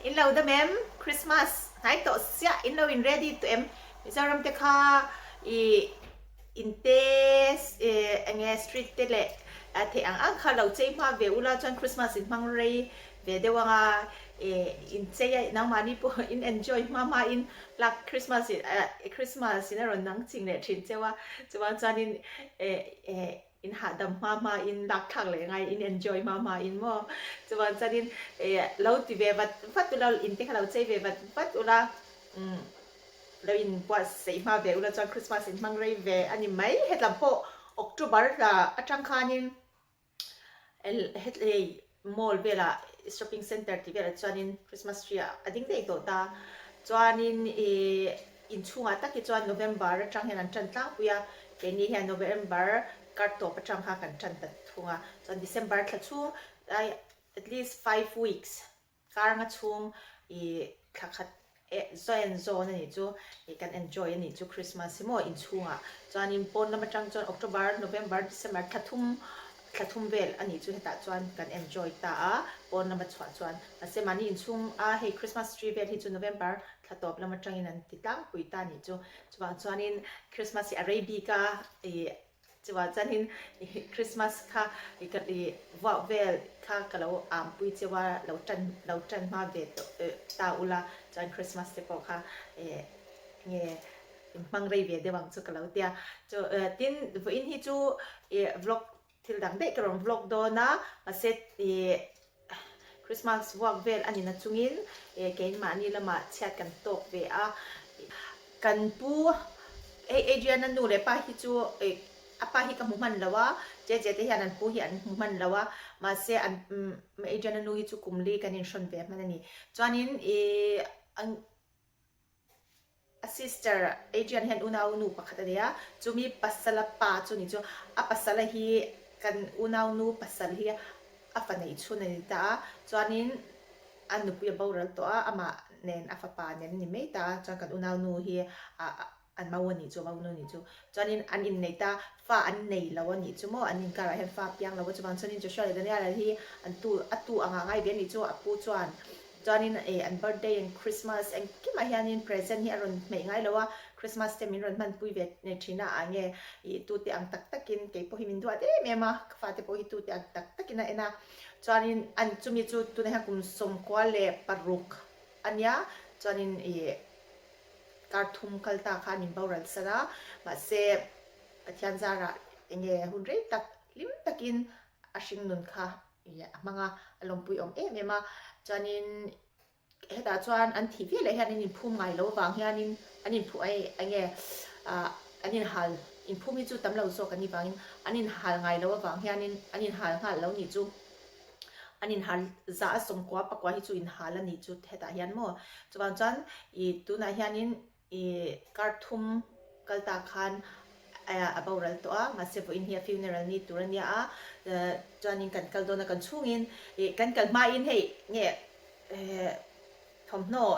In lo dam em? Christmas hnai tawh chiah in lo in ready tawh em? Mizoram te kha i in te enge street te leh theih ang ang kha lo chei hma ve ula chuan Christmas in hmang rei ve deuh anga in chei a nangmahni pawh in enjoy hma hma in lak Christmas Christmas in a rawn nang ching leh thin cheu a chuvang chuanin In hahdam hma hma in lak thlak leh ngai in enjoy hma hma in maw chuvang chuanin eh lo ti ve vat vat ula in te kha lo chei ve vat vat ula umm lo in buatsaih hma ve ula chuan Christmas in hmang rei ve a ni mai hetlam pawh October hla atang khanin hei Mall velah shopping center tih velah chuanin Christmas tree ah a ding daih tawh ta. Chuanin ih inchhungah tak hi chuan November atang hian an tan tlangpui a, keini hian November kar tawp atang kha kan tan ta thung a. Chuan December thla chhung at least 5 weeks kar nga chhung ih thla khat Eh zawn zawn a nih chu ih kan enjoy a nih chu Christmas hi maw inchhungah chuanin pawn lam atang chuan October, November, December thla thum thla thum vel a nih chu hetah chuan kan enjoy ta a pawn lama chhuah chuan mahse mahni inchhung a hei Christmas tree vel hi chu November thla tawp lam atangin an ti tlangpui ta a nih chu chuvang chuanin Christmas hi a rei bik a ih Chuvah chuanin Christmas kha ka vuah vel kha ka lo ampui cheu a, lo tan lo tan hma ve tawh ta ula chuan Christmas te pawh kha nge in hmang rei ve deuh ang chu ka lo tia. Chu tin vawiin hi chu vlog thil dang daih ka rawn vlog dawn a, mahse Christmas vuak vel a ni na chungin keimahni lamah chhiat kan tawk ve a, kan pu hei Adriana nu leh pa hi chu a pa hi ka hmu hman lo a, Jeje te hian an pu hi an hmu hman lo a, mahse an Adriana nu hi chu kum li kan inhrawn ve hman a ni. Chuanin ih A sister Adrian hian unau nu pakhat a nei a, chumi pasala pa chu ni chu a pasala hi kan unau nu pasal hi a fa neih chhun a ni ta a, chuanin a nupui a boral tawh a, amah nen a fapa nen a ni mai ta a, chuan kan unau nu hi an mau a nih chu, a mau nu a nih chu, chuanin an innei ta, fa an nei lo a nih chu maw, an inkarah hian fa a piang lo a, chuvang chuanin Joshua leh Daniela hi an tu a tu anga ngai ve a nih chu a pu chuan. Chuanin eh an birthday and Christmas engkimah hianin present hi a rawn hmeih ngai lo a, Christmas te min rawn hmanpui ve thin a, ah nge ih tute ang tak takin kei pawh hi min duat em em a, ka fate pawh hi tute ang tak takin a en a, chuanin an chumi chu tunah hian kum 96 a nia, chuanin ih kar thum kal ta khan min boral san a, mahse Pathian zarah enge hun rei tak hlim takin a hringnun kha. Ih a hmang a, a lawmpui awm em em a, chuanin hetah chuan an thih vial leh hian an inphum ngai lo avang hianin an inphu ai eng nge ah an inhal inphum hi chu tam lo zawk an nih vangin an inhal ngai lo avang hianin an inhal nghal lo nih chu an inhal za a 90 pakua hi chu inhal a nih chu hetah hian maw chuvang chuan ih tunah hianin I kar thum kal ta khan a boral tawh a, mahse vawiin hi a funeral ni tur a nia a, chuanin kan kal dawn a kan chhungin ih kan kal hmain hei nge thawmhnaw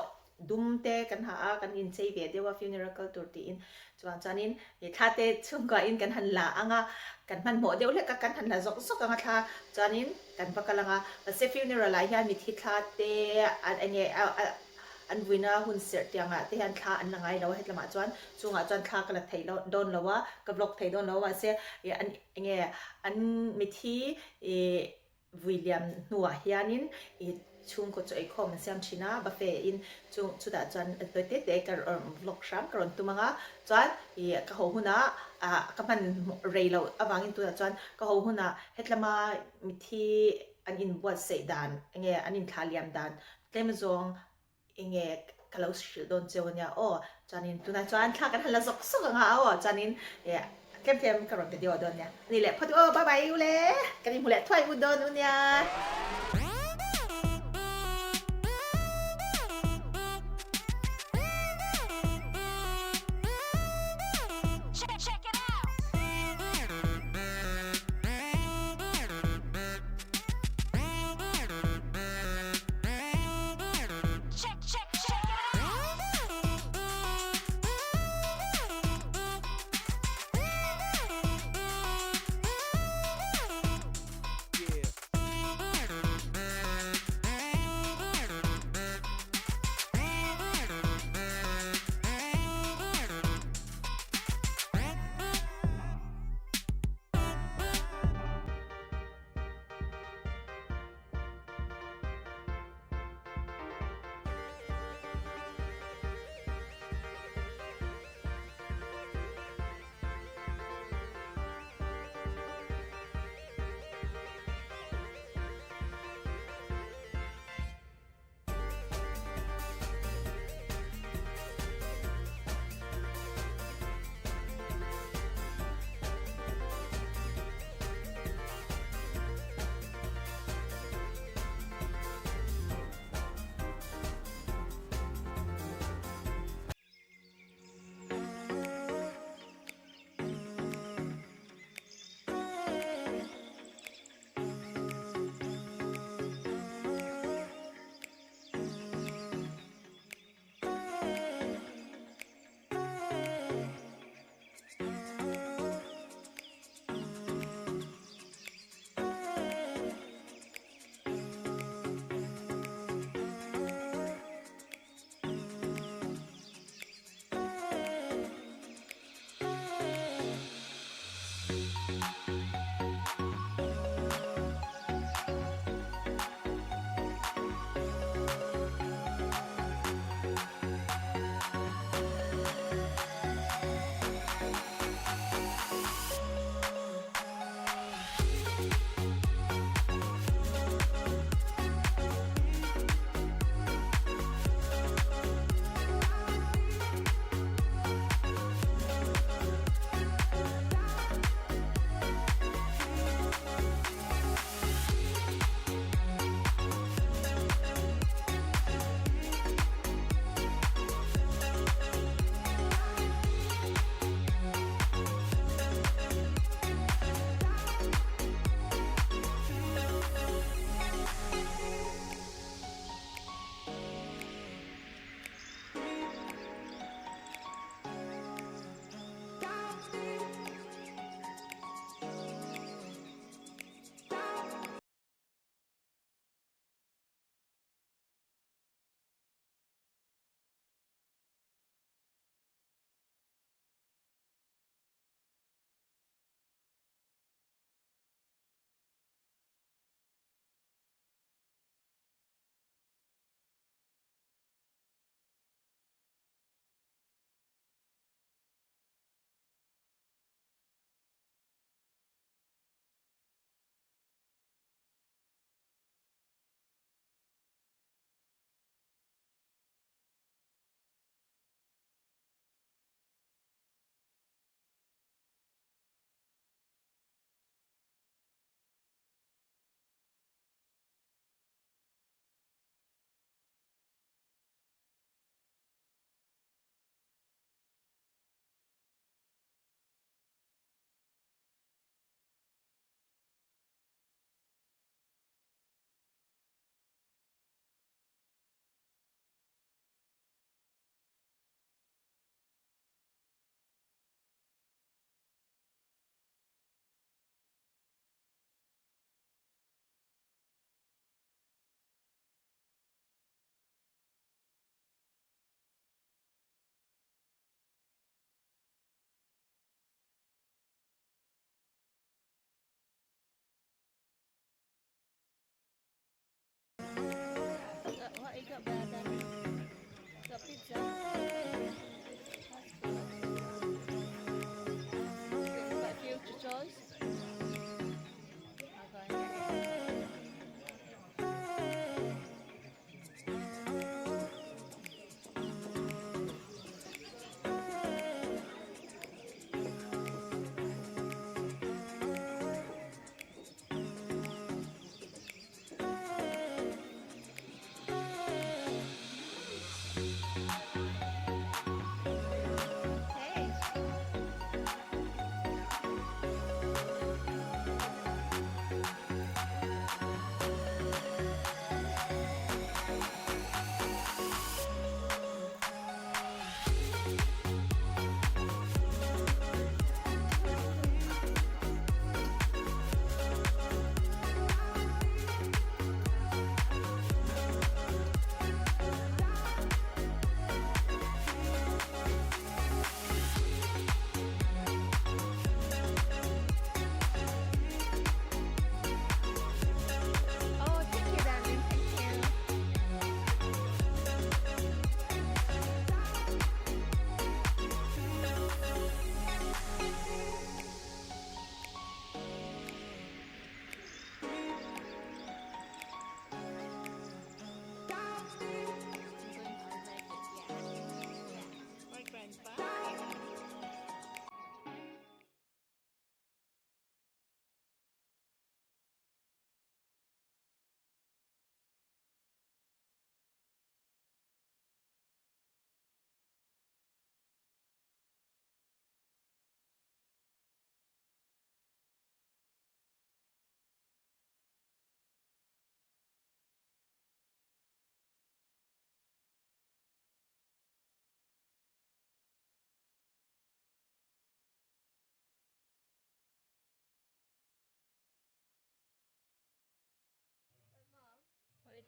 dum te kan ha a, kan inchei ve deuh a funeral kal tur tiin chuvang chuanin ih thla te chhungkuahin kan han la ang a, kan hmanhmawh deuh hlek a kan han la zawk zawk ang a thla chuanin kan va kal ang a, mahse funeral ah hian mithi thla te enge An vuina hun serh tiangah te hian thla an la ngai lo a, hetlamah chuan chungah chuan thla ka la thei lo dawn lo a, ka vlog thei dawn lo a mahse ih an enge an mithi ih vui liam hnuah hianin ih chhungkaw chaw eikhawm an siam thin a buffet in chung chutah chuan tawi te te ka rawn vlog hram ka rawn tum ang a chuan ih ka haw hunah ah ka hman rei loh avangin tunah chuan ka haw hunah hetlama mithi an inbuatsaih dan enge an inthlah liam dan Tlem zawng enge ka lo hrilh dawn cheu ania aw, chuanin tunah chuan thla kan han la zawk zawk anga aw, chuanin eh tlem tlem ka rawn video dawn nia. Ani leh phawt u aw, bye bye u le, kan inhmu leh thuai u dawn u nia.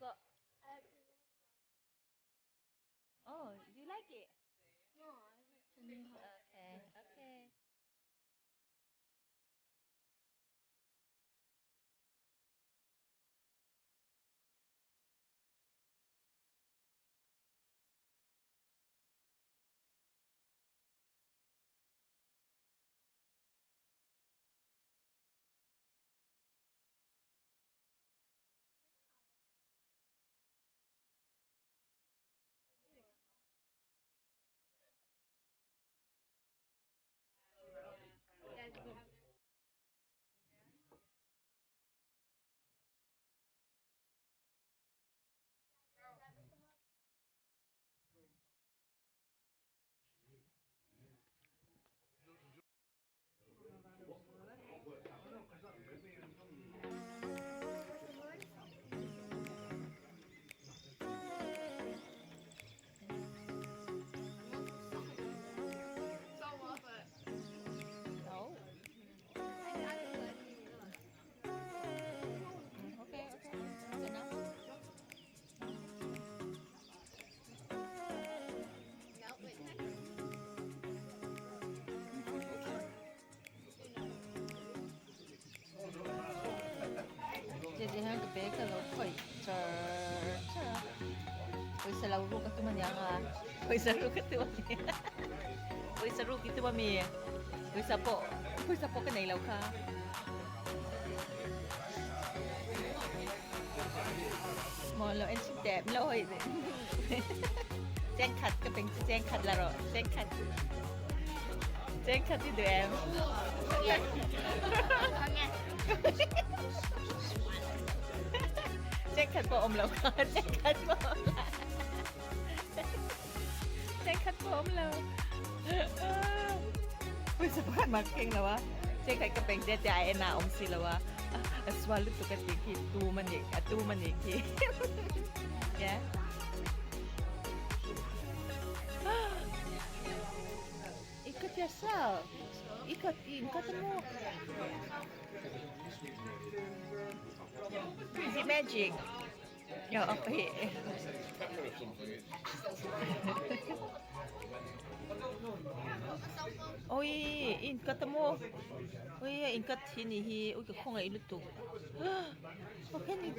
got? Oh, do you like it? No, I like the new house. Okay, okay. No. Okay, okay. That's enough. Jezi hian ka bag a lo khawih char char a, pawisa lo ruk a tum a niang a, pawisa ruk a tum a ni pawisa ruk i tum a mi pawisa pawh pawisa pawh ka nei lo kha. Maw lo en chhin teh min lo hawi cheng khat ka peng chu cheng khat la rawh cheng khat cheng khat i duh em. Cheng khat pawh awm lo kha cheng khat pawh awm lo cheng khat pawh awm lo pawisa pakhat mah ka keng lo a cheng khat ka peng te tia a en a awm si lo a a sual lutuk a tih khi tum a nih a tum a nih khi yeah I cut yourself. I cut in cut mo. Is it magic? Yo, okay. Oi, in cut mo. Oi, in cut thi ni hi. Oi, ka khongai lutuk. Okay, ni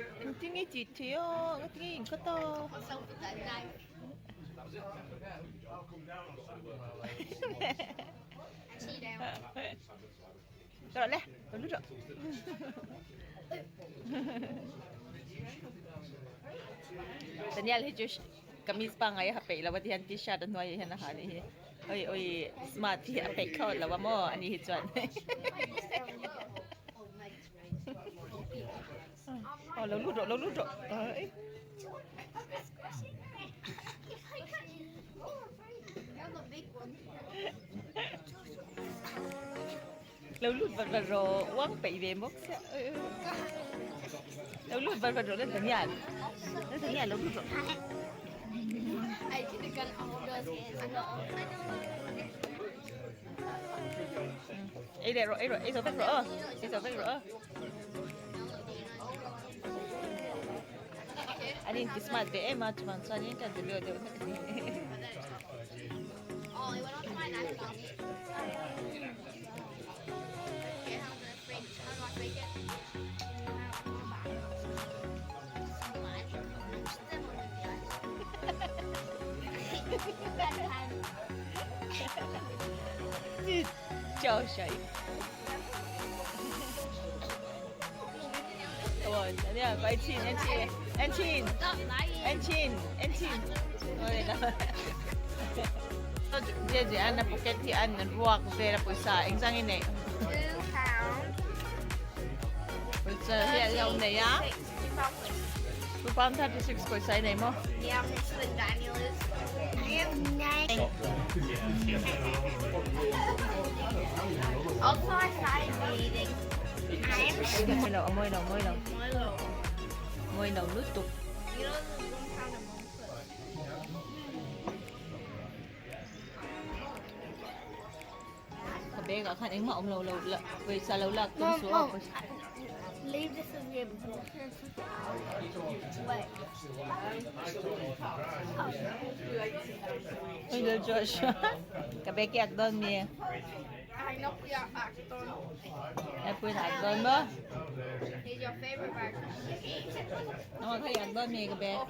tingi ti thi o. Tingi in cut o. Rồi le, rồi lút rồi. Daniel hi chu kamis pangngai a ha peih lo a tihian t-shirt a hnuaiah hian a ha anih hi. Oi oi smart hi a peih thlawt lo a maw ani hi chuan. Aw lo lut rawh lo lut rawh. Lo lut vat vat rawh uang peih ve bawk sia. Lo lut vat vat rawh le Daniel. Le Daniel lo lut rawh. Ei leh rawh ei rawh ei zo vek rawh aw ei zo vek rawh aw. An in ti smart ve em a chuvang chuanin ka video deuh hlek a ni.叫谁？Come on, yeah, bye chin, en chin, en chin, en chin, en chin. Jeje an a pocket hi an ruak vel a pawisa engzang i neih? Pawisa hi a lo nei a. £2.36 pawisa i nei maw? Mawi lo a mawi lo mawi lo mawi lo lutuk. Ka bag ah khan engmah awm lo lo pawisa lo lak tum suh a pawisa. Oi Joshua ka beki ak dawn mi Apple ak dawn maw Nangmah kha i ak dawn mi ka bek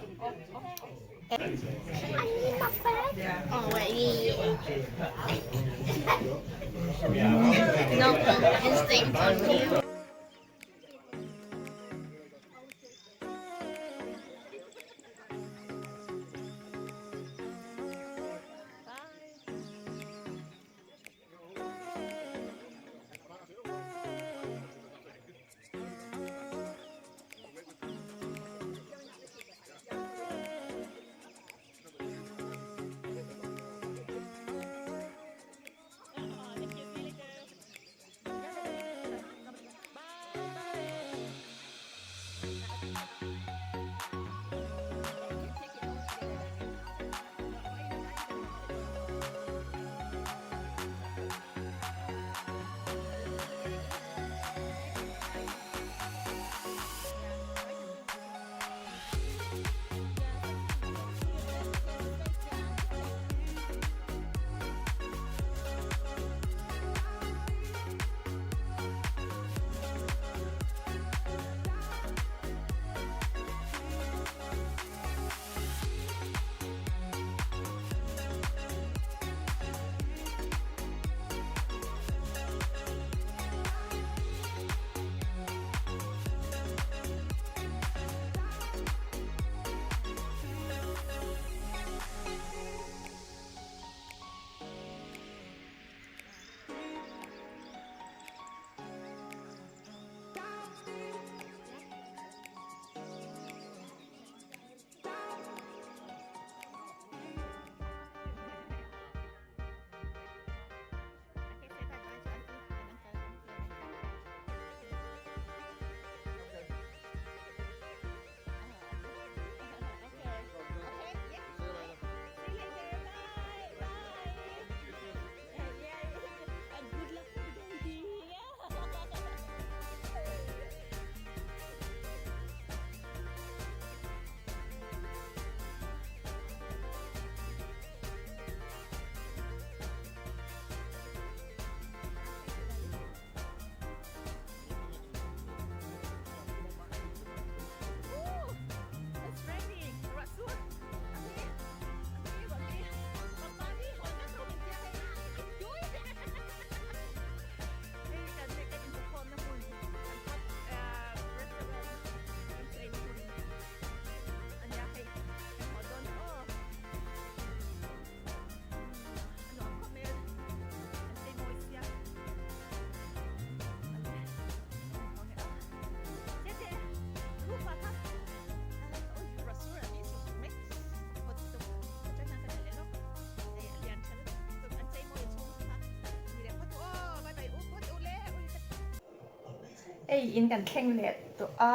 Hei in kan thleng leh tawh a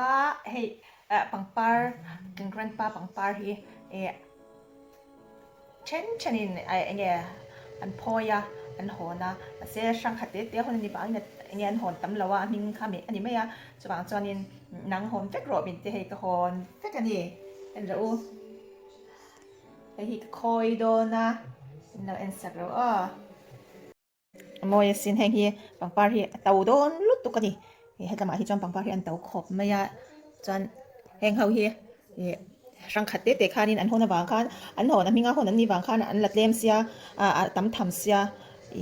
hei pangpar kan grandpa pangpar hi eh then then in eng nge an phawi a an hawn a mahse hrang khat te te hawn a ni vangin eng nge an hawn tam lo a a hming kha a ni mai a chuvang chuanin nang hawn vek rawh min ti hei ka hawn vek a ni en rawh u. Hei hi ka khawi dawn a, in lo en sak rawh aw. A mawi asin heng hi pangpar hi a to dawn lutuk a ni. Hetlamah hi chuan pangpar hi an to khawp mai a, chuan heng ho hi ih hrang khat te te khanin an hawn avang khan an hawn a hminga hawn an nih vang khan an la tlem sia a tam tham sia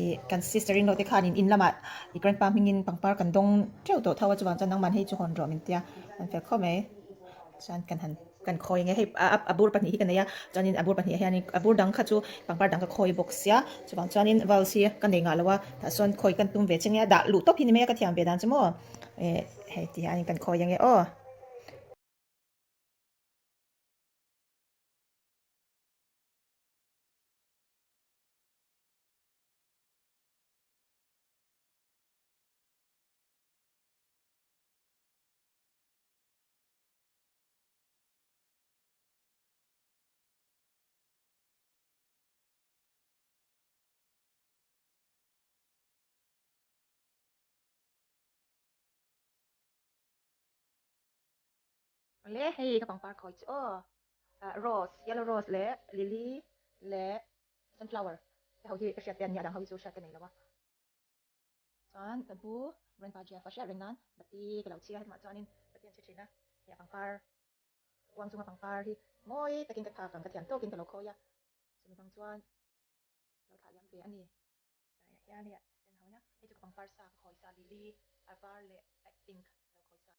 ih kan sister in law te khanin in lamah ih grandpa hmingin pangpar kan dawng teuh tawh tho a chuvang chuan nangman hei chu hawn rawh min tia an fel khawp mai chuan kan han. Kan khawi nge hei a bur pahnih hi ka nei a chuanin a bur pahnih ah hianin a bur dang kha chu pangpar dang ka khawi bawk sia chuvang chuanin vals hi ka nei ngah lo a tah sawn khawi kan tum ve che nge a dah luh tawp hi ni mai a ka thiam ve dan chu maw eh hei ti hianin kan khawi ange aw. Awle hei ka pangpar khawi chu aw rose yellow rose leh lily leh sunflower te ho hi ka hriat te an nia dang ho hi chu hriat ka nei lo a. Chuan kan pu Grandpa Jeff a hriat reng nan bati ka lo chhia helamah chuanin bati an chhe thin a hei a pangpar uang chunga pangpar hi mawi takin ka phak ang ka thiam tawkin ka lo khawi a chumi hmang chuan ka lo thlah liam ve a ni. Tlaiah hian hei a sen ho nia hei chu ka pangpar sa ka khawi sa lily a var leh a pink ka lo khawi sa.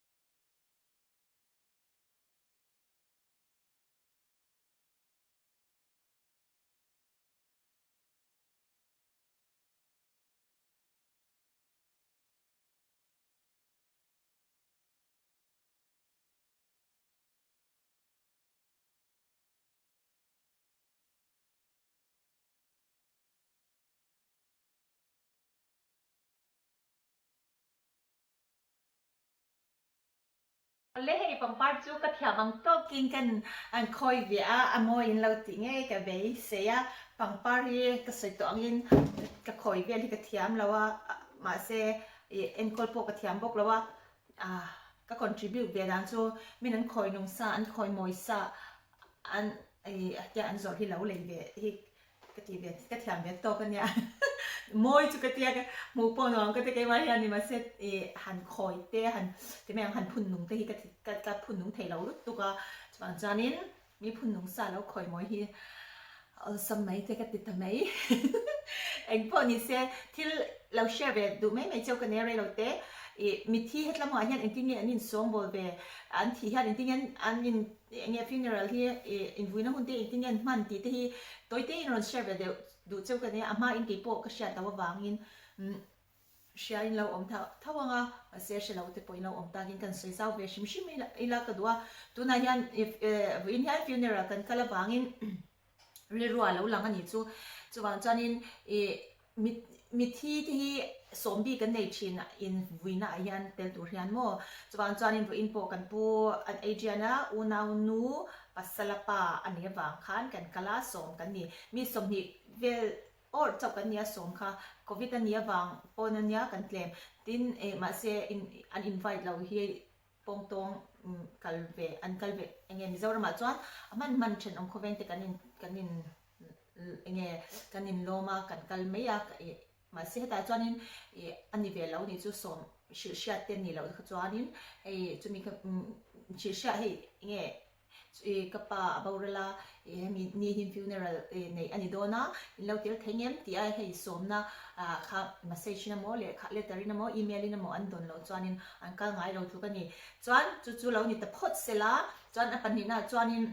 Awle hei pangpar chu ka thiam ang tawkin kan an khawi ve a, a mawi in lo tih ngei ka beisei a, pangpar hi ka sawi tawh angin ka khawi vel hi ka thiam lo a, mahse ih enkawl pawh ka thiam bawk lo a, ah ka contribute ve dan chu min an khawi nung sa an khawi mawi sa an ih tia an zawrh hi lo lei ve hi Ka ti ve, ka thiam ve tawk a nia. Mawi chu ka tia ka hmuh pawh nuam ka ti keimah hian ni mahse ih han khawi te han ti mai ang han phun nung te hi ka ka ka phun nung thei lo lutuk a. Chuvang chuanin mi phun nung sa lo khawi mawi hi awlsam mai te ka ti ta mai. Engpawh ni se thil lo share ve duh mai mai cheu ka nei a rei lo te. Ih mithi hetlamah hian engtin nge an insawngbawl ve an thih hian engtin nge an in Eng nge funeral hi ih invuina hun te engtin nge an hman tih te hi tawi te in rawn share ve deuh duh cheu ka nia a hma in kei pawh ka hriat loh avangin umm hria in lo awm tho tho ang a mahse hre lo te pawh in lo awm takin kan sawi zau ve hrim hrim ila ka duh a tunah hian if vawiin hian funeral kan kal avangin rilru a lo lang a nih chu chuvang chuanin ih Mit mithi te hi sawmbi kan nei thin in vuina ah hian tel tur hian maw chuvang chuanin vawiin pawh kan pu an Adrian a unau nu pasala pa a nih avang khan kan kal a sawm kan ni mi 20 vel awrh chauh kan nia sawm kha covid a nih avang pawn a nia kan tlem tin eh mahse in an invite lo hi pawngtawng kal ve an kal ve enge Mizoramah chuan a hman hman thenawm khawveng te kan in kan in enge kan inlawm a kan kal mai a ih mahse hetah chuanin ih a ni ve lo nih chu sawm hrilh hriat te ni loh kha chuanin hei chumi kha hrilh hriat hei enge ih ka pa a boral a ih hemi ni hi funeral ih neih a ni dawn a in lo tel thei ngem tih a hei sawmna ah kha message in emaw lehkha letter in emaw email in emaw an dawn loh chuanin an kal ngai lo tluk a ni chuan chu chu lo ni ta phawt sela chuan a pahnihnaah chuanin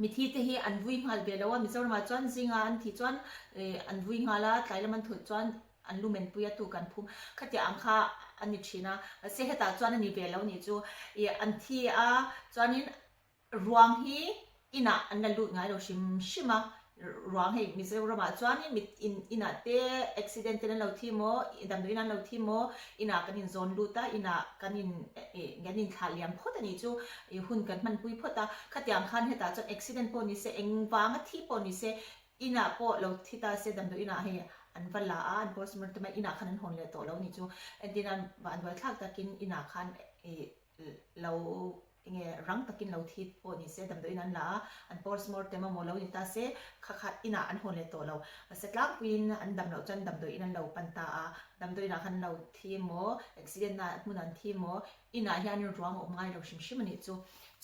Mithi te hi an vui nghal ve lo a, Mizoramah chuan zinga an thih chuan an vui nghal a, tlai lam an thulh chuan an lu menpui a tuk an phum. Khatiang ang kha a ni thin a, mahse hetah chuan a ni ve lo nih chu. Ih an thi a, chuanin ruang hi inah an la lut ngai lo hrim hrim a, ruang hei Mizoramah chuanin mit in inah te accident ten an lo thi maw, damdawiin an lo thi maw, inah kan inzawn lut a, inah kan in ih kan inthlah liam phawt a nih chu ih hun kan hmanpui phawt a, khatiang khan hetah chuan accident pawh ni se engvanga thi pawh ni se inah pawh lo thi ta se damdawi inah hei an va la a, an postmortem a inah khan an hawn leh tawh lo a nih chu entir nan vanduai thlak takin inah khan ih lo enge rang takin lo thi pawh ni se damdawiin an la a, an postmortem emaw lo ni ta se kha kha inah an hawn leh tawh lo. Mahse tlangpuiin an dam loh chuan damdawiin an lo pan ta a, damdawiinah khan lo thi emaw accident na hmunah an thi emaw inah hianin ruang a awm ngai lo hrim hrim a nih chu.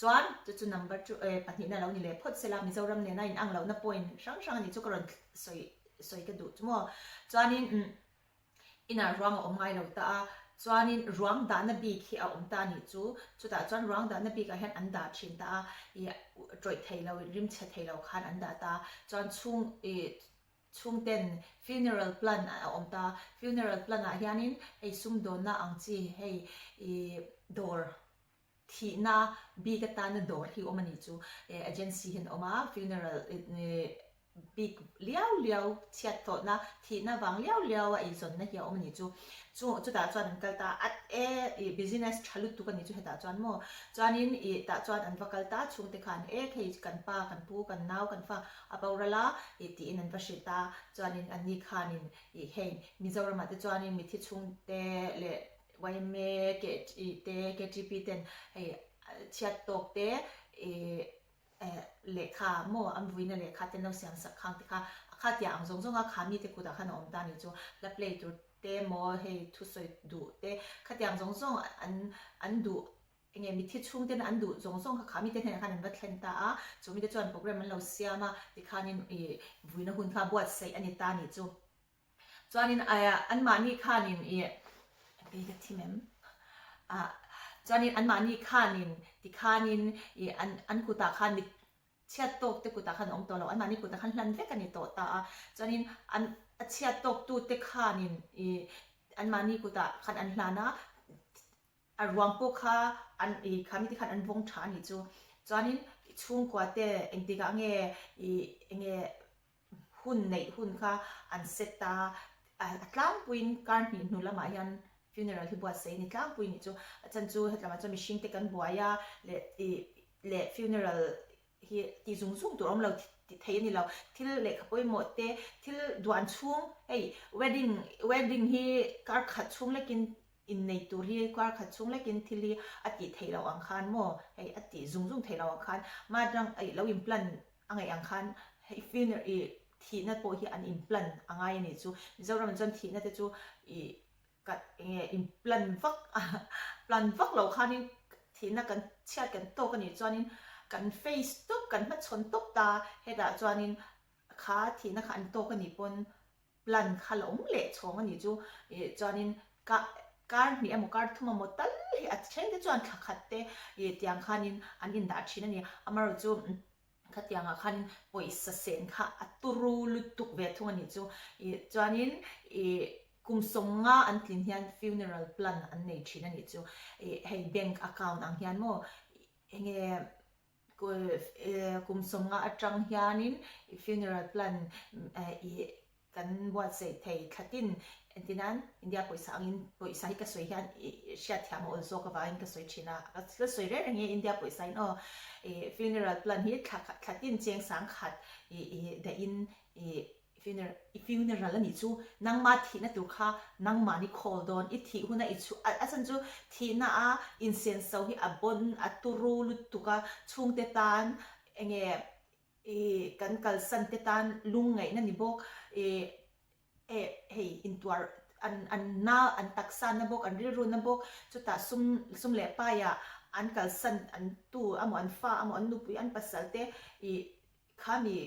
Chuan chu chu number chu eh pahnihna lo ni leh phawt sela Mizoram nena inang lohna point hrang hrang a nih chu ka rawn sawi sawi ka duh chu maw. Chuanin umm. Inah ruang a awm ngai lo ta a, chuanin ruang dahna bik hi a awm ta a nih chu. Chutah chuan ruang dahna bikah hian an dah thin ta a, ih tawih thei lo, rim chhe thei lo khan an dah ta a. Chuan chhung ih chhungten funeral plan a awm ta a, funeral plan ah hianin hei sumdawnna ang chi hei ih dawr thihna bik atana dawr hi awm a nih chu. Agency hi an awm a, funeral bik liau liau chhiat tawhna thihna vang liau liau a eizawnna hi a awm a nih chu. Chu chutah chuan an kal ta a e ih business tha lutuk a nih chu hetah chuan maw. Chuanin ih tah chuan an va kal ta chhungte khan e khei kan pa kan pu kan nau kan fa a boral a ih tiin an va hrilh ta chuanin an ni khanin ih hei Mizoramah te chuanin mithi chhungte leh YMA te KTP ten hei. Chhiat tawk te ih lehkha maw an vuina lehkha te an lo siam sak khang te kha a kha tia ang zawng zawng a kha mite kutah khan a awm ta a nih chu. Hla play tur te maw hei thusawi duh te khatiang zawng zawng an an duh enge mithi chhung ten an duh zawng zawng kha kha mite hnenah khan an va thlen ta a, chu mite chuan program an lo siam a tikhanin ih vuina hun kha buatsaih a ni ta a nih chu. Chuanin anmahni khanin ih kei ka thim em? Ah chuanin anmahni khanin tikhanin ih an an kutah khan mit chhiat tawk te kutah khan a awm tawh lo, anmahni kutah khan hlan vek a ni tawh ta a. Chuanin an a chhiat tawk tute khanin ih anmahni kutah khan an hlan a, A ruang pawh kha an ih kha mite khan an vawng tha a nih chu. Chuanin chhungkua te engtikah nge ih enge hun neih hun kha an set a, a tlangpuiin kar hnih hnu lamah hian funeral hi buatsaih a ni tlangpui nih chu. A chhan chu hetlamah chuan mihring te kan buai a leh ih leh funeral hi ti zung zung tur awm lo ti thei a ni lo. Thil lehkha pawimawh te thil duan chhung hei wedding wedding hi kar khat chhung lekin Innei tur hi kar khat chhung lekin thil hi a tih theih loh ang khan maw, hei a tih zung zung theih loh ang khan mahtlâng ih lo in plan a ngaih ang khan hei funeral ih thihna pawh hi an in plan a ngai a nih chu. Mizoram ah chuan thihna te chu ih ka eng nge in plan vak plan vak loh khanin thihna kan chhiat kan tawk a nih chuanin kan face tawp kan hmachhawn tawp ta hetah chuanin kha thihna kha an tawk a nih pawn Plan kha la awm leh chhawng a nih chu ih chuanin ka kar hnih emaw kar thum emaw tal hi a then te chuan thla khat te ih tiang khanin an indah thin a ni. Amaherawhchu chu khatiangah khanin pawisa sen kha a turu lutuk ve thung a nih chu ih chuanin ih kum sawmnga an tlin hian funeral plan an nei thin a nih chu ih hei bank account ang hian maw enge Kum sawmnga atang hianin funeral plan ih kan buatsaih thei thlatin engtinan India pawisa angin pawisa hi ka sawi hian hriatthiam a awl zawk avangin ka sawi thin a, ka la sawi reng reng hi India pawisa in aw ih funeral plan hi thla thlatin cheng sangkhat ih dahin ih Funeral, i funeral a nih chu nangma thihna tur kha nangmahni call dawn, i thih huna i chhu, a chhan chu thihna a insenso hi a bawn a turu lutuk a, chhungte tan enge i kan kalsan te tan lungngaihna ni bawk, i e hei intuar an an na an taksa na bawk an rilru na bawk, chutah sum sum leh paiah an kalsan an tu amaw an fa amaw an nupui an pasal te i Khami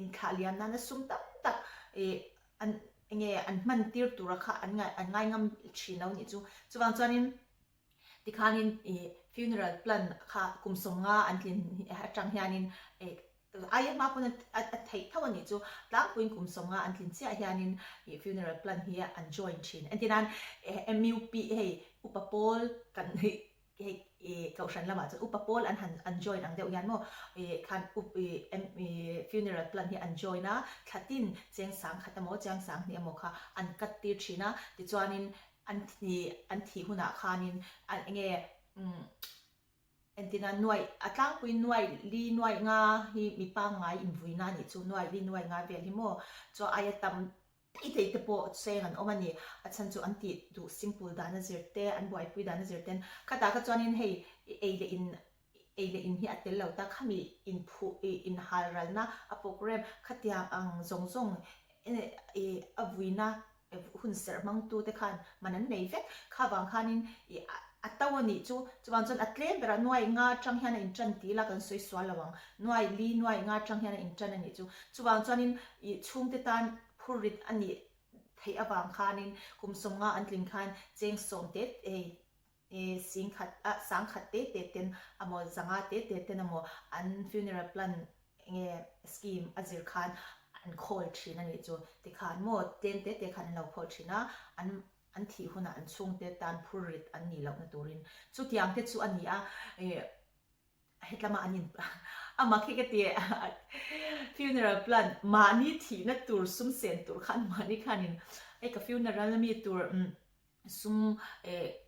inthlah liam nana sum tam tak ih an enge an hman tir tura kha an ngai an ngai ngam thin lo nih chu. Chuvang chuanin tikhanin ih funeral plan kha kum 50 an tlin atang hianin ih aia hma pawn a a theih tho a nih chu. Tlangpuiin kum 50 an tlin chiah hianin ih funeral plan hi an join thin. Entirnan MUP hei upa pawl kan ih Hei ih kohhran lamah chuan upa pawl an han an join ang deuh hian maw ih khan up ih em ih funeral plan hi an join a, thla tin cheng sang khat emaw chiang sang hnih emaw kha an cut tir thin a, tichuanin an ih an thih hunah khanin an enge umm entina nuaih a tlangpui nuaih li nuaih nga hi mi pangngai invuina a nih chu nuaih li nuaih nga vel hi maw chuan aia tam I theih te pawh cheng an awm a ni. A chhan chu an tih duh simple dan a zir te, an buaipui dan a zir ten. Khatah kha chuanin hei ei leh in ei leh in hi a tel lo ta, khami inphuh ih inhal ralna a programme khatiang ang zawng zawng ih a vuina hun serh hmangtu te khan man an nei vek. Kha vang khanin ih a to a nih chu. Chuvang chuan a tlem berah nuai nga atang hian a intan ti ila kan sawi sual lo ang. Nuai li nuai nga atang hian a intan a nih chu. Chuvang chuanin ih chhungte tan phurrit a nih theih avang khanin kum 50 an tlin khan cheng sawm te hei ih sing khat ah sang khat te te ten amaw zanga te te ten amaw an funeral plan enge scheme a zir khan an khawl thin a nih chu. Tikhan maw tlem te te khan an lo khawl thin a an an thih hunah an chhungte tan phurrit an nih lohna turin chutiang te chu a ni a ih Hetlama an in amah khi ka ti funeral plan mahni thihna tur sum sen tur khan mahni khanin hei ka funeral ami tur sum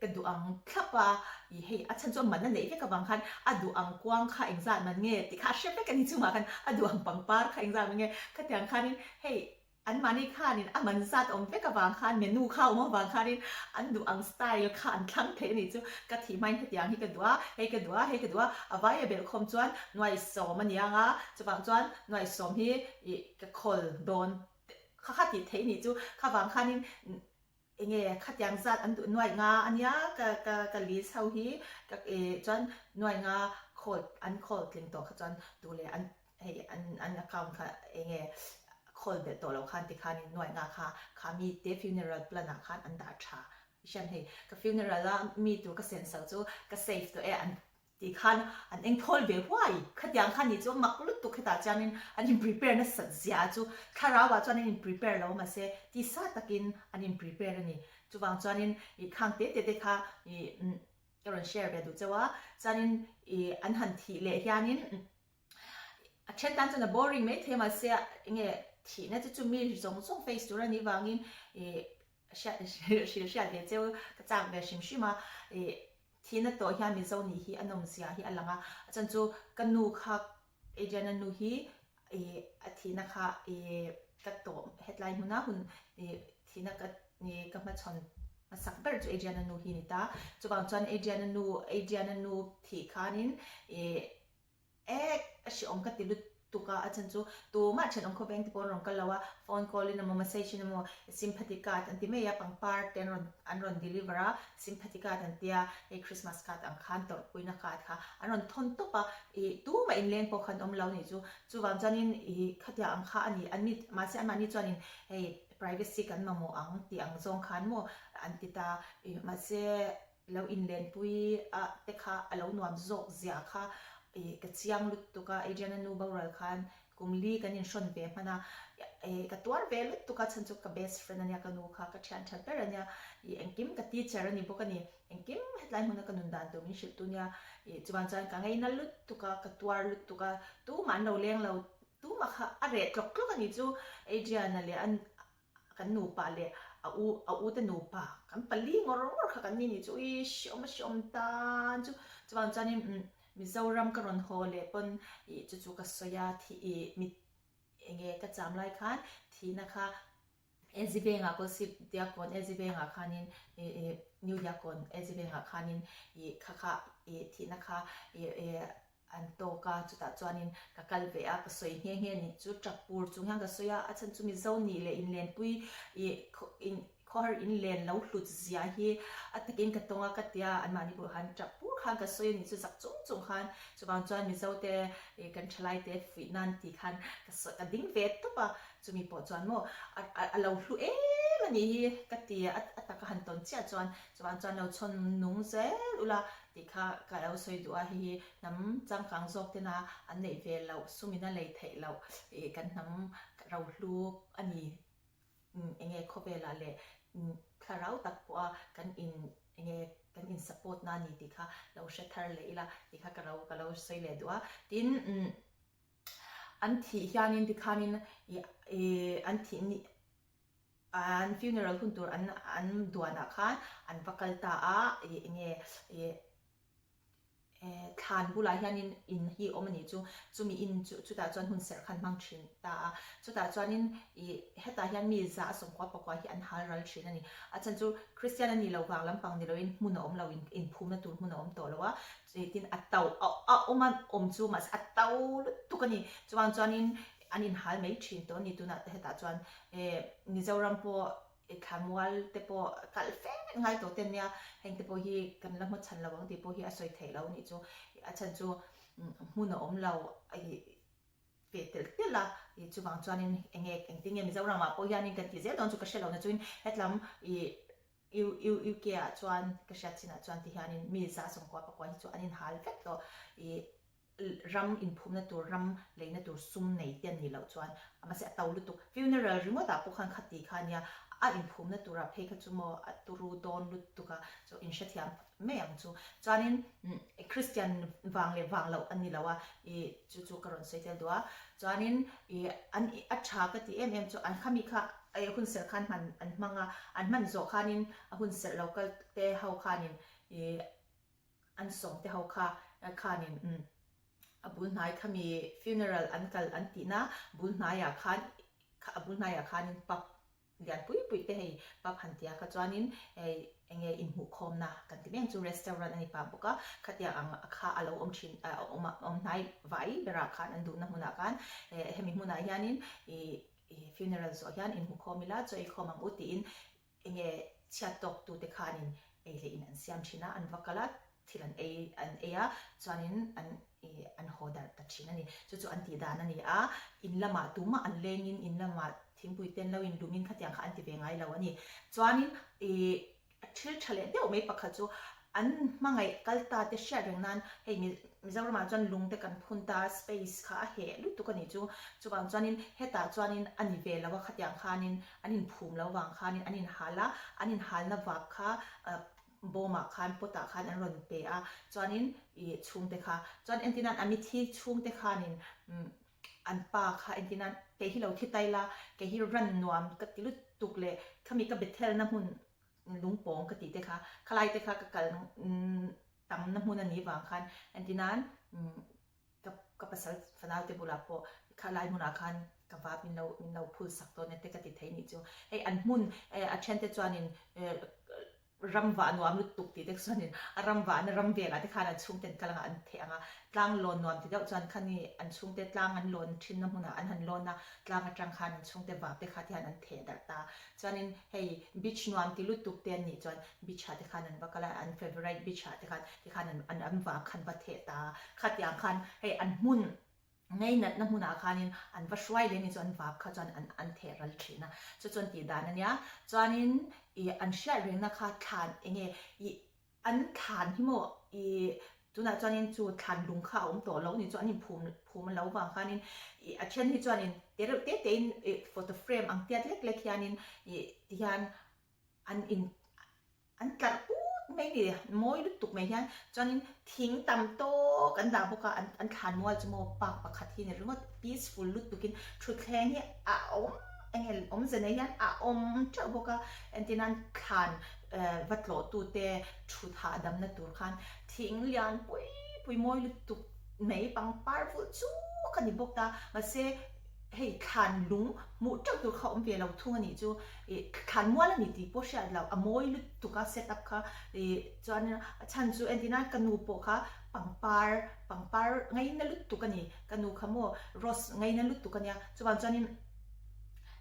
ka duh ang thlap a ih hei a chhan chu a man a neih vek avang khan a duh ang kuang kha engzat man nge tih kha a hre vek a ni chungah khan a duh ang pangpar kha engzat man nge khatiang khanin hei. Anmahni khanin a man zat awm vek avang khan menu kha awm avang khanin an duh ang style kha an thlang thei a nih chu. Ka thih hmain hetiang hi ka duh a, hei ka duh a, hei ka duh a, a vaia belhkhawm chuan nuaisawm a ni ang a, chuvang chuan nuaisawm hi ih ka khawl dawn kha kha tih theih a nih chu. Kha vang khanin enge khatiang zat an duh nuai nga a nia ka ka ka list ho hi ka ih chuan nuai nga khawl an khawl tling tawh kha chuan duh leh an hei an an account kha enge khawl belh tawh loh khan tikhanin nuai nga kha kha mi te funeral plan ah khan an dah tha hian hei ka funeral a mi tur ka senso chu ka save tawh e an tih khan an eng thawl ve huai khatiang khan nih chu mak lutuk hetah chuanin an in prepare nasat zia chu thlarau ah chuan an in prepare lo mahse tisa takin an in prepare a ni chuvang chuanin ih khang te te te kha ih ka rawn share ve duh chauh a chuanin ih an han thih leh hianin A then tan chuan a boring mai thei mahse enge thihna te chu mi zawng zawng face tur a nih vangin ih hriat hrilh hriat ve cheu ka chak ve hrim hrim a ih thihna tawh hian Mizo nih hi a nawm zia hi a lang a a chhan chu ka nu kha Adriana nu hi ih a thihna kha ih ka tawh hetlai hmuna hun ih thihna ka ih ka hmachhawn hmasak ber chu Adriana nu hi a ni ta chuvang chuan Adriana nu Adriana nu thih khanin ih Ek a hreawm ka ti lutuk a, a chhan chu tumah thenawm khawveng te pawh an rawn kal lo a, phone call in emaw message in emaw sympathy card an ti mai a, pangpar te an rawn an rawn deliver a, sympathy card an tia hei Christmas card ang khan tawrhpuina card kha an rawn thawn tawp a, ih tumah inleng pawh kha an awm lo nih chu, chuvang chuanin ih khatiang ang kha a ni, an ni mahse anmahni chuanin hei privacy kan mamawh ang tih ang zawng khan maw an ti ta, ih mahse. Lo inlenpui a te kha a lo nuam zawk zia kha ih ka chiang lutuk a, Adriana nu boral khan kum li kan inhrawn ve hman a, ih ka tuar ve lutuk a chhan chu ka best friend ania ka nu kha ka thian that ber ania, ih engkim ka teacher a ni bawk a ni, engkim hetlai hmuna ka nun dan tur min hrilh tu nia, ih chuan chuan ka ngaina lutuk a, ka tuar lutuk a, tumah an lo leng lo, tumah kha a reh tlawk tlawk a nih chu Adriana leh a Kan nupa leh a u a u te nupa kan pali ngawr ngawr kha kan ni nih chu ui hreawm a hreawm tan chu chuvang chuanin umm Mizoram ka rawn haw leh pawn ih chu chu ka sawi a thi ih mit eng nge ka cham lai khan thihna kha AZ Vengah Kawlsip Diakkawn AZ Vengah khanin ih ih New Diakkawn AZ Vengah khanin ih kha kha ih thihna kha ih ih An tawk a, chutah chuanin ka kal ve a, ka sawi nghe nghe nih chu tap pur chung hian ka sawi a, a chhan chu Mizo nih leh inlenpui ih in khawhar inlen lo hlut zia hi a takin ka tawng a ka tia, anmahni pawh khan tap pur khan ka sawi a nih chu zak chung chung khan, chuvang chuan Mizo te ih kan thalai te fuih nan tih khan ka sawi ka ding ve tawp a, chumi pawh chuan maw a a lo hlu em a nih hi ka ti a, a taka han tawn chiah chuan chuvang chuan lo chhawn nung zel ula Tih kha ka lo sawi duh a, hei hi hnam changkang zawk tena an neih ve loh, sumin a lei theih loh ih kan hnam rohlu a ni. Eng nge khawvelah leh thlarau tak pawha kan in eng nge kan in support na a ni tih kha lo hre thar leh ila tih kha ka lo ka lo sawi leh duh a. Tin an thih hianin tikhanin ih ih an thih ni An funeral hun tur an an duanah khan an va kal ta a, ih enge ih thlan bulah hianin in hi a awm a nih chu, chumi in chu chutah chuan hun serh khan hmang thin ta a, chutah chuanin ih hetah hian mi za a sawmkua pakua hi an hal ral thin a ni. A chhan chu Kristian a nih loh vang lampang ni loin hmun a awm lo, inphumna tur hmun a awm tawh lo a, tin a to a awm a awm chu mahse a to lutuk a ni. Chuvang chuanin An inhal mai thin tawh a ni tunah te hetah chuan eh Mizoram pawh eh thlamual te pawh kalh fe ngai tawh te ania heng te pawh hi kan la hma chhan lo ang tih pawh hi a sawi theih lo anih chu a chhan chu hmun a awm lo ih ve telh telh a ih chuvang chuanin eng nge engtin nge Mizoram ah pawh hianin kan tih zel dawn chu ka hre lo na chuin hetlam ih U U UK ah chuan ka hriat chinah chuan ti hianin mi za sawmkua pakua hi chu an inhal vek tawh ih ram inphumna tur, ram leina tur sum nei te an nih loh chuan mahse a to lutuk. Funeral ringawt ah pawh khan khati kha ania, a inphumna turah phei kha chu maw a turu dawn lutuk a, chu inhrethiam mai ang chu. Chuanin Christian vang leh vang loh a ni lo a, ih chu chu ka rawn sawi tel duh a. Chuanin ih an a tha ka ti em em chu an khami kha hun serh khan hman an hmang a, an hman zawh khanin a hun serh lo kal te ho khanin ih An sawm te ho kha khanin a bul hnai khami funeral an kal an tihna bul hnaiah khan kha a bul hnaiah khanin pub lian pui pui te hei pub han tia kha chuanin hei enge inhmuhkhawmna kan ti mek chu restaurant a ni pah bawk a, khatiang ang kha a lo awm thin a awm awm hnai vai berah khan an duhna hmunah khan hemi hmunah hianin ih funeral zawh hian inhmuhkhawm ila chaw eikhawm ang u tiin enge chhiat tawk tute khanin ei leh in an siam thin a, an va kal a thil an ei an ei a chuanin an ih an haw darh ta thin a ni. Chu chu an tih dan a ni a, in lamah tumah an lengin in lamah thingpui ten lo in lumin khatiang kha an ti ve ngai lo a ni. Chuanin ih a thil tha leh deuh mai pakhat chu an hmangaih kal ta te hriat reng nan hei Mizoramah chuan lung te kan phun ta a space kha a heh lutuk a nih chu. Chuvang chuanin hetah chuanin a ni ve lo a khatiang khanin an inphum lo vang khanin an inhal a, an inhalna vap kha bawmah khan pot ah khan an rawn pe a chuanin ih chhungte kha chuan entirnan a mithi chhungte khanin umm an pa kha entirnan kei hi lo thi tai la kei hi ran nuam ka ti lutuk leh khami ka bethel na hmun lungpawng ka tih te kha khalai te kha ka kal tamna hmun a nih vang khan entirnan umm Ka ka pasal fanau te bulah pawh kha lai hmunah khan ka vap min lo min lo phul sak dawn e te ka ti thei nih chu. Hei an hmun eh a then te chuanin eh ram vah nuam lutuk tih te chuanin a ram vahna ram velah te khan an chhungte an kal anga an theh ang a, tlang lawn nuam ti deuh chuan khani an chhungte tlang an lawn thinna hmunah an han lawn a, tlang atang khan an chhungte vap te kha te hian an theh darh ta. Chuanin hei beach nuam ti lutuk te an nih chuan beach ah te khan an va kal a, an favourite beach ah te khan tikhan an an an vang khan va theh ta a, khatiang khan hei an hmun ngainatna hmunah khanin an va hruai leh ni chu an vap kha chuan an an theh ral thin a, chu chuan tih dan a nia. Chuanin ih an hriat rengna kha thlan eng nge ih an thlan hi maw ih tunah chuanin chu thlan lung kha a awm tawh lo ni chu an inphum phum a lo vang khanin ih a then hi chuanin te reuh te tein ih photo frame ang tiat lek lek hianin ih tihian an in An tlarh put mai ni, mawi lutuk mai hian chuanin thing tam tawk an dah bawk a, an an thlan mual chu maw park pakhat hi ni ringawt peaceful lutukin thutthleng hi a awm eng nge awmze nei hian a awm teuh bawk a, entir nan thlan eh va tlawh tute thut hahdamna tur khan thing lian pui pui mawi lutuk mai pangpar vulh chuk a ni bawk ta, mahse Hei thlan lung hmuh teuh tur kha awm ve lo thung a nih chu ih thlan mual a ni tih pawh hriat loh a mawi lutuk a set up kha ih chuan a chhan chu entir nan ka nu pawh kha pangpar pangpar ngaina lutuk a ni ka nu kha maw rose ngaina lutuk a nia chuvang chuanin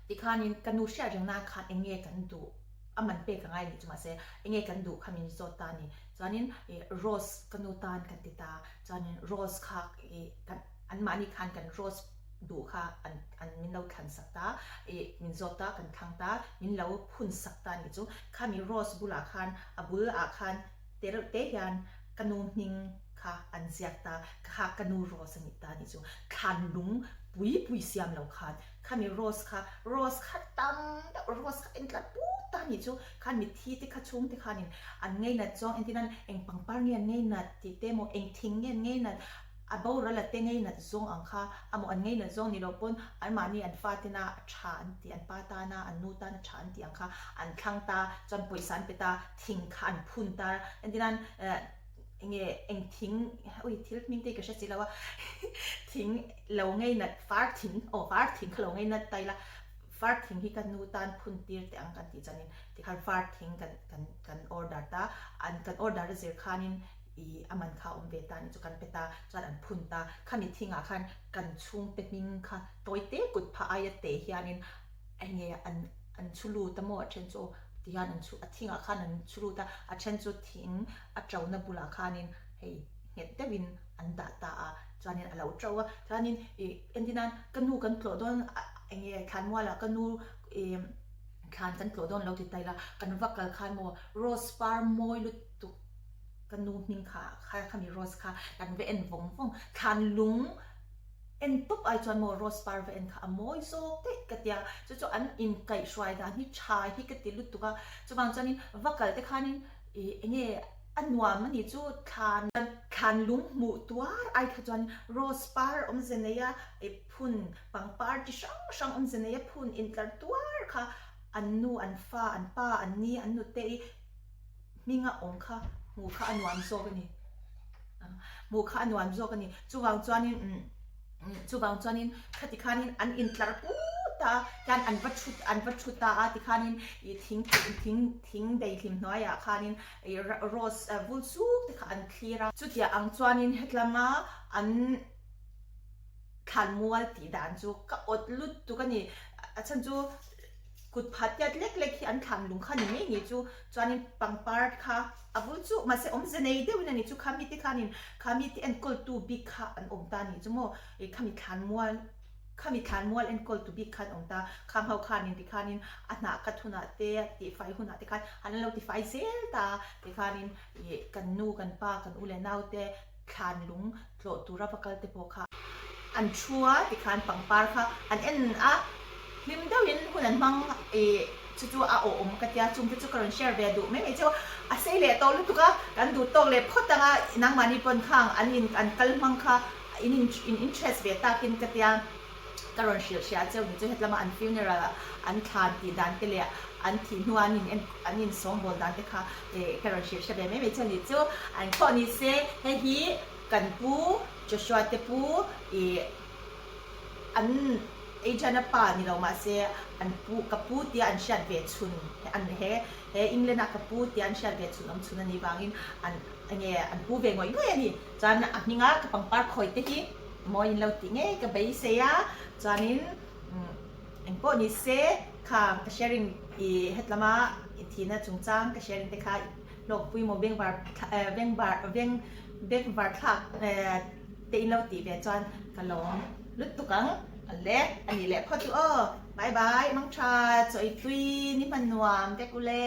tikhanin ka nu hriat reng nan khan eng nge kan duh a man pek a ngai nih chu mahse eng nge kan duh kha min zawt ta a ni chuanin ih rose ka nu tan kan ti ta chuanin rose kha ih kan anmahni khan kan rose duh kha an an min lo thlan sak ta ih min zawt ta kan thlang ta min lo phun sak ta nih chu khami rose bulah khan a bul ah khan te reuh te hian ka nu hming kha an ziak ta kha ka nu rose a nih ta nih chu thlan lung pui pui siam lo khan khami rose kha rose kha tam deuh rose kha en tlat put ta nih chu khan mitthi te kha chhung te khanin an ngeinat zawng entir nan eng pangpar nge an ngeinat tih te emaw eng thing nge an ngeinat A boral a te ngeinat zawng ang kha, a maw an ngeinat zawng ni lo pawn anmahni an fa tena a tha an tih, an pa tana an nu tana tha an tih ang kha an thlang ta, chuan pawisa an pe ta, thing kha an phun ta, entir nan eh enge eng thing ui thil hming te hi ka hre si lo a thing lo ngeinat far thing aw far thing kha lo ngeinat ta ila far thing hi ka nu tan phun tir teh ang kan tih chuanin tikhan far thing kan kan kan order ta, an kan order a zir khanin I a man kha a awm ve ta a nih chu kan pe ta, chuan an phun ta. Khami thingah khan kan chhungte hming kha tawi te kut phah aia te hianin eng nge an an chhu lut a maw a then chu ti hian an chhu a thingah khan an chhu lut a, a then chu thing a ṭona bulah khanin hei nghet deuhin an dah ta a, chuanin a lo ṭo a. Chuanin ih entir nan ka nu kan tlawh dawn eng nge thlanmualah ka nu ih thlan kan tlawh dawn lo ti ta ila kan va kal khan maw rose par mawi lutuk Ka nu hming kha kha khami rose kha kan va en vawng vawng thlan lung en tawp ai chuan maw rose par va en kha a mawi zawk daih ka tia chu chu an inkaihhruai dan hi tha hi ka ti lutuk a chuvang chuanin va kal te khanin ih enge a nuam a ni chu thlan thlan lung hmuh tuar ai kha chuan rose par awmze nei a ih phun pangpar chi hrang hrang awmze nei a phun intlar tuar kha an nu an fa an pa an ni an nute i hminga awm kha hmuh kha a nuam zawk a ni hmuh kha a nuam zawk a ni chuvang chuanin chuvang chuanin khati khanin an intlar put a. ta a, hian an va thut an va thu ta a tikhanin ih thing thing thing daihlim hnuaiah khanin ih rose vul chuk te kha an thlir a. Chutiang ang chuanin hetlama an thlanmual tih dan chu ka awt lutuk a ni. A chhan chu kut phat tiat lek lek hi an thlan lung kha ni mai ni chu chuanin pangpar kha a vul chu mahse awmze nei deuhin a ni chu khami te khanin khami te enkawltu bik kha an awm ta ni chu maw ih khami thlanmual khami thlanmual enkawltu bik kha an awm ta khang ho khanin tikhanin a hnah khat hunah te tihfai hunah te khan an lo tifai zel ta tikhanin ih kan nu kan pa kan u leh nau te thlan lung tlawh tura va kal te pawh kha an thu a tikhan pangpar kha an en a, hlim deuhin hun an hmang ih chu chu a awh awm ka tia chung te chu ka rawn share ve duh mai mai cheu a sei leh tawh lutuk a kan duh tawk leh phawt anga nangmahni pawn khang an in an kal hmang kha in in interest ve takin ka tia. Ka rawn hrilh hria cheu ni chu hetlama an funeral ah an thlan tih dan te leh an thih hnu a an in an in sawngbawl dan te kha ka rawn hrilh hria ve mai mai cheu ni chu an khawh ni se hei hi kan pu Joshua te pu ih an Adriana pa ni lo mahse an pu ka pu tia an hriat ve chhun an he he England a ka pu tia an hriat ve chhun awm chhun a nih vangin an enge an pu ve ngawih ngawih a ni chuan a hminga ka pangpar khawi te hi Mawi in lo tih ngei ka beisei a, chuanin engpawh ni se kha ka sharing i hetlama i thihna chungchang ka sharing te kha hlawkpui maw bengvar bengvar beng bengvar thlak te in lo tih ve chuan ka lawm lutuk ang le a nih leh phawt chu aw bye bye mangtha chaw i tui ni hman nuam vek ule.